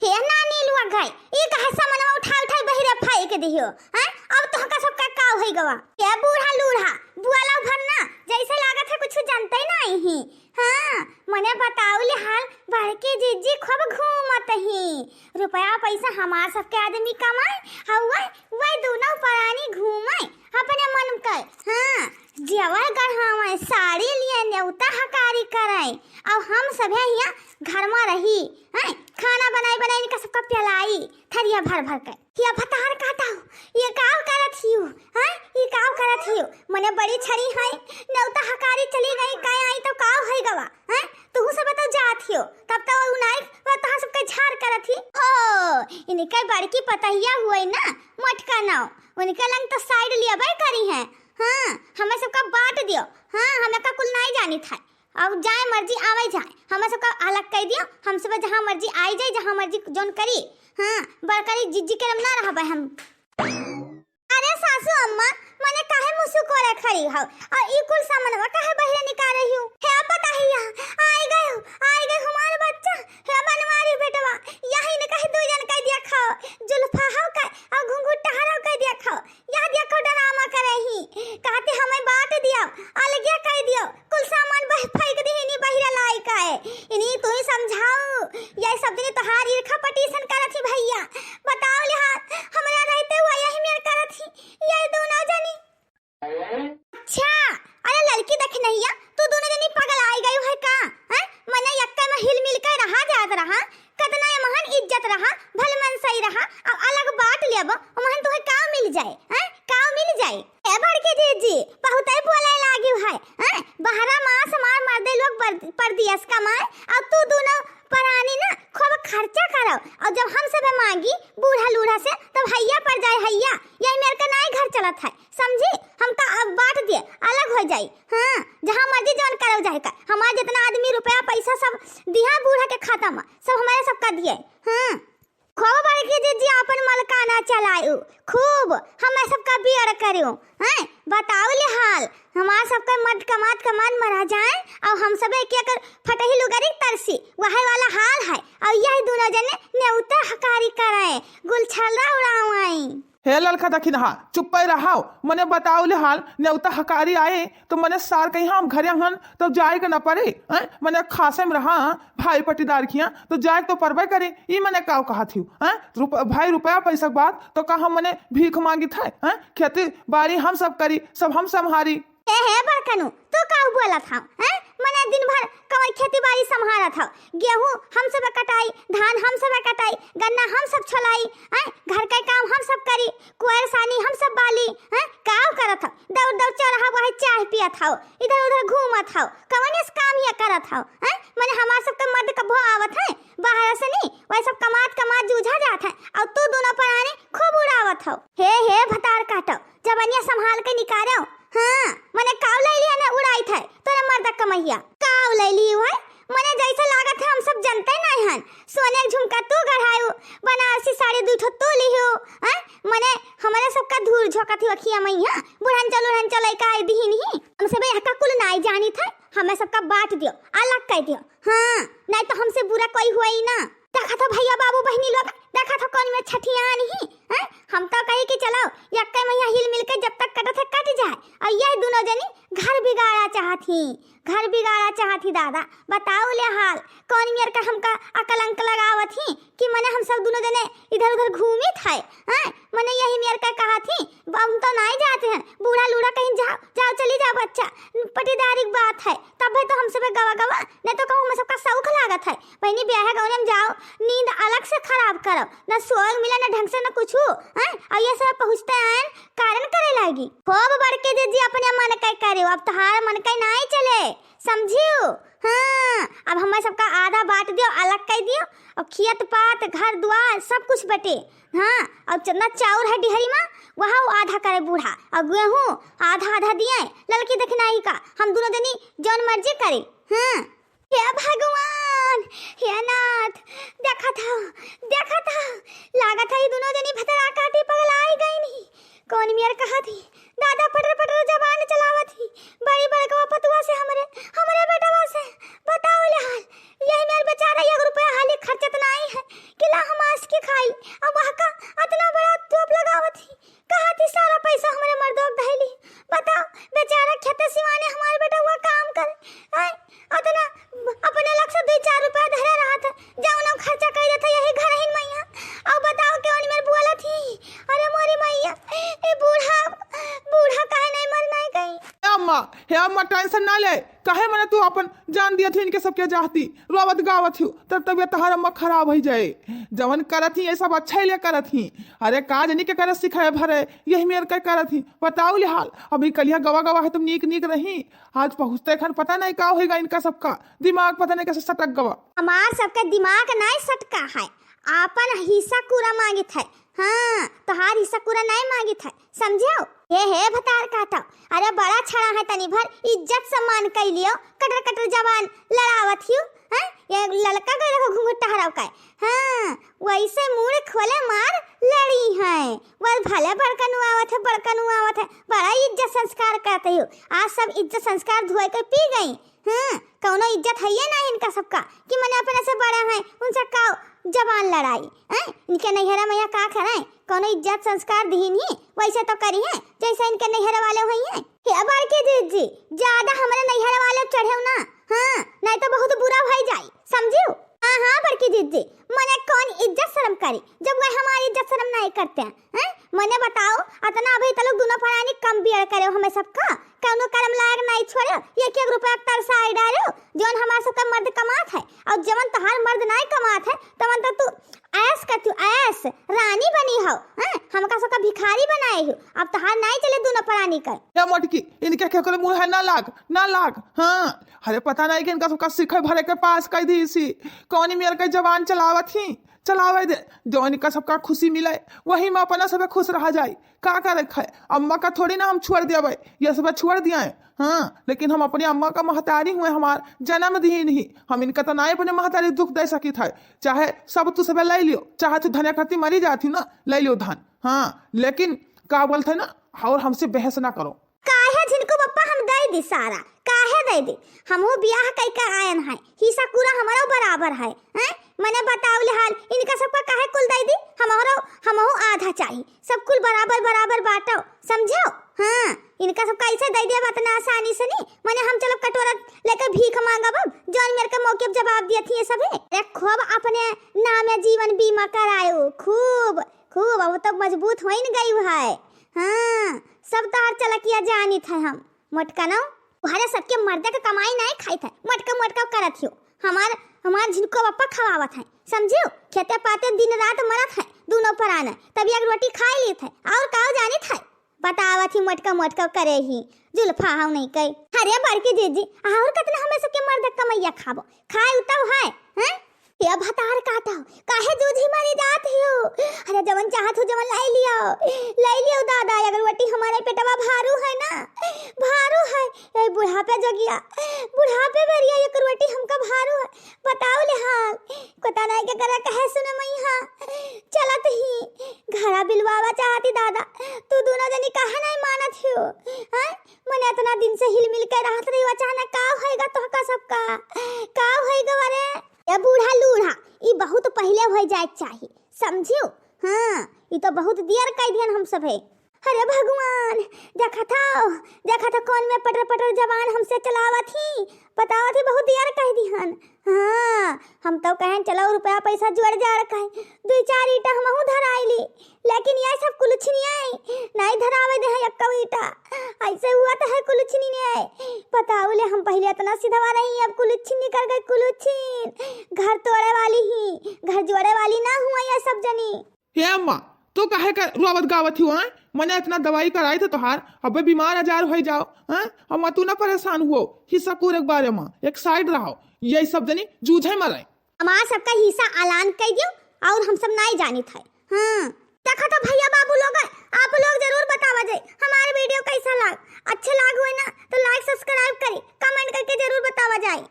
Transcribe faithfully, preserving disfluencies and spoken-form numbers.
हे नानी लुआ गई, ई कहे समनवा उठा उठा बहिरे फेंक दिहियो, हैं? अब तोहका सबका का होई गवा? ए बूढ़ा लूढ़ा, बुआला भर ना, जैसे लागत है कुछ जानते नहीं ही। हाँ, मने बताउल हाल, बड़की जिज्जी खूब घूमत ही। रुपया पैसा हमार सबके आदमी कमाए, और वह, वह दोनों परानी घूमे अपने मन के। हाँ, जेवर गढ़ावे, साड़ी लिए, नेवता हकारी करे, और हम सभे हियाँ घर में रही, हैं? खाना बनाई बनाई इनका सबका पिलाई, थरिया भर भर के। ये भतार काटा हो, ये काव करत हियो, हैं? ये काव करत हियो? मने बड़ी छड़ी है, नेवता हकारी चली गई, काहे आई तो काव है गवा, हैं? तुहू सब तो जात हियो, तब तो उ नाई, वो तोहार सबके झार करत ही। ओ, इनके बड़की पतहिया हुए ना, मोटका नाव, उनके लंग तो साइड लिया बाय करी है। हाँ, हमें सबका बांट दियो। हाँ, हमें का कुल नाई जानी था। अब जाए मर्जी आवे जाए, हमें सबका अलग कह दियो, हम सब जहाँ मर्जी आई जाए, जहाँ मर्जी जोन करी। हाँ, बड़करी जिज्जी के रम ना रहबे हम। अरे सासू अम्मा, मने काहे मुसुकोरे खड़ी हो? और ई कुल सामानवा काहे बहिरे निकाल रही हो? हे बताहिया, आई गए हो, आई गए हमारे बच्चा, हे बनवारी बेटवा, यही ने कहे दू जन कह दिया खाओ, जुल्फा हो कह और घुंघुटा हो कह दिया खाओ, यह देखो डरामा करे ही, कहते हमें बांट दियो, अलगे कह दियो, कुल सामान बह फेंक दी इनी बहिरा लाई का है। इनी तू ही समझाओ, ये सब दिन तोहार ईर्खा पटीसन करत ही भैया। बताओ ले हाथ, हमरा रहते हुआ यही मेर करत ही, ये दोनों जनी। अच्छा, अरे लड़की देख नहिया, तू दोनों जनी पगल आई गई है का? हैं? मने यक्का में हिल मिल के रहा जात रहा, कतना ये महन इज्जत रहा, भल मन सही रहा, अब अलग बांट लेबो, महन तुहे का मिल जाए, हैं? का मिल जाए? ए बड़के जीजी, बहुते बोले लागियो है, हैं? बहरा मास मार मर्दे लोग पर-, परदेस कमाए, अब तू दोनों परानी ना खूब खर्चा करो, और जब हम सब मांगी बूढ़ा लूढ़ा से, तब हैया पर जाए हैया, यही मेर का नाई घर चलत है, समझी? हम तो अब बांट दिए, अलग हो जाई, हाँ, जहाँ मर्जी जौन करो जाए का, हमार जितना आदमी रुपया पैसा सब दिया बूढ़ा के खाता में, सब हमारे सबका दिए, हाँ। खूब बड़की जिज्जी आपन मलकाना चलायु, खूब हमें सबका बियर करियो, हैं? बताओ ले हाल, हमार सबका मर्द कमात कमात मरा जाए, और हम सब एक एक फटही लुगरी तरसी, वही वाला हाल है, और यही दोनों जने नेवता हकारी कराए, गुलछर्रा उड़ावाई। हे ललका दखिनहा, चुप्पे रहाओ, मने बताओ ले हाल, नेवता हकारी आए, तो मने सार कहीं हम घरे हन, तो जाए के न पड़े, हैं? मने खासे में रहा, भाई पटीदार खिया, तो जाए के तो परबे करे। ई मने काव कहत हियो, हैं? रुप-, भाई रुपया पैसा के बात, तो का हम मने भीख मांगित है, हैं? खेती बाड़ी हम सब करी, सब हम संभारी। ए हे बड़कनू, तू काव बोलत हव, हैं? मने दिन भर कवन खेती बाड़ी संभारत हव, गेहूं हम सब कटाई, धान हम सब कटाई, गन्ना हम सब छोलाई, हैं? घर के काम हम सब करी, कुआर सानी हम सब बाली, हैं? काव करत हव? दौड़ दौड़ चौराहा बहे चाय पियत हव, इधर उधर घूमत हव, कवन इस काम ये करत हव, हैं? मने हमार सबके मर्द कभो आवत है बाहर से नहीं, वही सब कमात कमात जूझा जात है, और तू दोनों परानी खूब उड़ावत हव। हे हे भतार काटो, जबनिया संभाल के निकारो। हाँ, मने काव ले लिया ना उड़ाई थे तोरे मर्द कमैया, काव ले ली है? मने जैसे लागत है हम सब जनते नहीं हन। सोने के झुमका तू गढ़ायु, बनारसी साड़ी दुई ठो तू लिहु, हैं? मने हमरे सबका धूर झोंकत ही अखिया मैया, बुढ़न चल उढ़न चल का आई दिहिन ही। हम सब यह का कुल नाई जानी थे, हमें सबका बांट दियो, अलग कर दियो। हाँ, नहीं तो हमसे बुरा कोई हुआ ही ना। देखा था भैया बाबू बहनी लोग, देखा था कौन में छठियान ही, हैं? हम तो कही कि चलो यक्के मैया हिल मिल के जब तक कटत है कट जाए, और यह दोनों जनी घर बिगाड़ा चाहत ही। घर बिगाड़ा चाहत ही दादा, बताओ ले हाल, कौन मेर का हमका अकलंक लगावत ही कि मने हम सब दोनों जने इधर उधर घूमित है, हैं? मने यही मेर का कहत ही, हम तो नहीं जाते हैं, बूढ़ा लूढ़ा कहीं जाओ, जाओ चली जाओ बच्चा, पटीदारी की बात है, तब है तो हम सब गवा गवा, नहीं तो कहूँ हम सबका शौक लागत है, बहनी ब्याह गौने में जाओ, नींद अलग से खराब करो, न सोए मिले, न ढंग से, न कुछ, हैं? और ये सब पहुँचते आयन कारण करे लागी। खूब बड़के दीदी अपने मन के करियो, अब तोहार मन के नाई चले, समझियो? हाँ, अब हमें सबका आधा बांट दियो, अलग कर दियो, और खेत पात, घर दुआर, सब कुछ बटे। हाँ, और जितना चाउर है डिहरी में, वहाँ वो आधा करे बूढ़ा, और गेहूँ आधा आधा दिए, ललकी दखिनाई का, हम दोनों जनी जौन मर्जी करे। हाँ। हे भगवान, हे नाथ, देखत हव, देखत हव, लागत है ई दुनो जनी भतरा काटी पगलाई गईनी। कौन मेर कहत ही, दादा पटर पटर जबान चलावत ही, बड़ी बड़कवा पतुआ से हमरे, हमरे बेटवा से, बताओ ले हाल, यही मेर बेचारा एक रुपया हाली खर्चत नाई है, कि ला खर्चा कर देत है यही घर हिन मैया। अब बताओ केवन मेर बोलत ही। अरे मोरी मैया, ए बूढ़ा, बूढ़ा काहे नहीं मर नहीं गई? हे अम्मा, हे अम्मा, tension ना ले। काहे मने तू अपन जान दियत ही इनके सबके जाहती, रोवत गावत ही, तब तबियत तहार अम्मा खराब होइ जाए। जवन करत ही ये सब अच्छा ही ले करत ही। अरे का जनी के करे सिखाए भरे, यही मेर के करत ही। बताओ ले हाल, अभी कलिया गवा गवा है तुम नीक नीक रही। आज पहुँचते खन पता नहीं का होइगा इनका सबका, दिमाग पता नहीं कैसे सटक गवा। हमार सबके दिमाग नहीं सटका है, आपन हिस्सा कूरा मांगित है। हाँ, तोहार हिस्सा कूरा नहीं मांगित है, समझेउ? हे, हे भतार काटो, अरे बड़ा छड़ा है, तनी भर इज्जत सम्मान कइ लियो, कटर कटर जबान लड़ावत हियो, हैं? ये ललका के देखो घूंघट टहराव का है। हाँ, वैसे मुड़ खोले मार लड़ी है, वो भले बड़कनु आवत है, बड़कनु आवत है, बड़ा इज्जत संस्कार करत हियो। आज सब इज्जत संस्कार धोए के पी गई। हाँ, कौनो इज्जत है ये ना इनका सबका कि मने अपने से बड़े हैं, उनसे का जबान लड़ाई, हैं? इनके नैहरा में यहाँ का करे, कौनो इज्जत संस्कार दिहिन ही, वैसे तो करी है जैसे इनके नैहरा वाले हुई हैं। हे बड़की जिज्जी, ज्यादा हमरे नैहरा वाले चढ़ेउ ना, हाँ, नहीं तो बहुत बुरा होइ जाई, समझियो? हाँ, हाँ, बड़की जिज्जी, मने कौन इज्जत शर्म करी, जब वह हमारी इज्जत शर्म नहीं करते हैं, हैं? मने बताओ, अतना अभी तलक दोनों परानी कम बियर करे हमें सबका, कौनो कर्म लायक नहीं छोड़े, एक एक रुपया तरसाई डाले, जौन हमार सबका मर्द कमात है, और जवन तोहार मर्द नहीं कमात है, तवन तो तू ऐश करती हो, ऐश, रानी बनी हो, हैं? हमका सबका भिखारी बनाए हो, अब तोहार नहीं चले दोनों परानी कर। ए मोटकी, इनके केकरो मुँह है ना लाग, ना लाग। हाँ, अरे पता नहीं कि इनका सबका सिखे भरे के पास कह दी इसी, कौन मेर के जबान चलावत ही, चलावे दे, जौन इनका सबका खुशी मिले, वही में अपना सबे खुश रहा जाए। का करे खाए, अम्मा का थोड़ी ना हम छोड़ देवे, ये सब छोड़ दिया है। हाँ, लेकिन हम अपने अम्मा का महतारी हुए, हमार जन्म दीन ही, हम इनका तो ना अपने महतारी दुख दे सकित है, चाहे सब तू सबे ले लियो, चाहे तू धनिया खाती मरी जाती ना, ले लियो धन। हाँ, लेकिन का बोलते ना, और हमसे बहस ना करो। काहे झिनको बप्पा हम दे दी सारा, काहे दे दी? हमहू बियाह कई के आयन है, हिस्सा पूरा हमरो बराबर है, हैं? मने बताओ ले हाल, इनका सबका काहे कुल दे दी? हमरो, हमहू आधा चाही, सब कुल बराबर बराबर बांटो, समझो? हाँ, इनका सबका ऐसे दे दिया बात ना आसानी से नहीं, मने हम चलो कटोरा लेके भीख मांगब, जौन मेर के मौके पे जवाब दिया थी ये सभी। अरे खूब अपने नाम जीवन बीमा करायो, खूब, खूब, अब तो मजबूत होइन गई है। हाँ, सब तोहर चलकिया जानित है हम। मोटकनो, तोहरे सबके मर्दे के कमाई नाहीं खाइत है, मोटका मोटका करत हियो। हमार, हमार झिनको बप्पा खवावत है, समझियो? खेते पाते दिन रात मरत है, दूनो परान, तब एक रोटी खाई लीत है, और काव जानित है? बतावत ही मोटका मोटका करे ही, जुल्फा हाउ नहीं कई। अरे बड़की जीजी, और कतना हमें सबके मर्द कमैया खाबो, खाए उताव है, हैं? ये भतार काटो, काहे जूझी मारी जात हियो? अरे जवन चाहत हो जवन लाई लियो, लाई लियो दादा, अगर वटी हमारे पेटवा भारू है ना, भारू है। ए बुढ़ापे जोगिया, बुढ़ापे बेरिया एक रोटी हमका भारू है। बताओ ले हाल, कोता नाई के करे कहे सुने मैया। चलत ही घरा बिलवावा चाहती दादा, तू दोनों जनी काहे नहीं मानत हियो? हैं? मने इतना दिन से हिल मिल के रहत रही, अचानक का होएगा तोहका सबका? का होएगा रे? ए बूढ़ा लूढ़ा, ई बहुत पहिले होइ जाए चाही, समझियो? हाँ, ई तो बहुत दियर कई दिहन हम सभे। अरे भगवान, देखा था, देखा था कौन में पटर पटर जबान हमसे चलावत ही, बतावत ही बहुत दियर कह दिहन। हाँ, हम तो कहन चलो रुपया पैसा जोड़ जाड़ कहे, दुई चार ईटा हमहू धराई ली, लेकिन ये सब कुलछिनिया नहीं धरावे दे है एक्को ईटा। ऐसे हुआ तो है कुलछिनिया। बताओ ले, हम पहले इतना सीधवा रही, अब कुलछिन निकल गई, कुलछिन। घर तोड़े वाली ही, घर जोड़े वाली ना हुआ ये सब जनी। हे अम्मा, तू काहे का रोवत गावत हियो, हैं? मने इतना दवाई कराई थे तोहार, अबे बीमार आजार होइ जाओ, हैं? अम्मा, तू ना परेशान हुओ, हिस्सा कूर एक बार अम्मा, एक side रहो, ये सब जनी जूझे मरे। हमार सबका हिस्सा ऐलान कर दियो, और हम सब नाई जानित है। हाँ, देखा तो भैया बाबू लोग, आप लोग जरूर बतावा जाए हमारे video कैसा लाग, अच्छे लाग हुए ना तो like subscribe करी, comment करके जरूर बतावा जाए।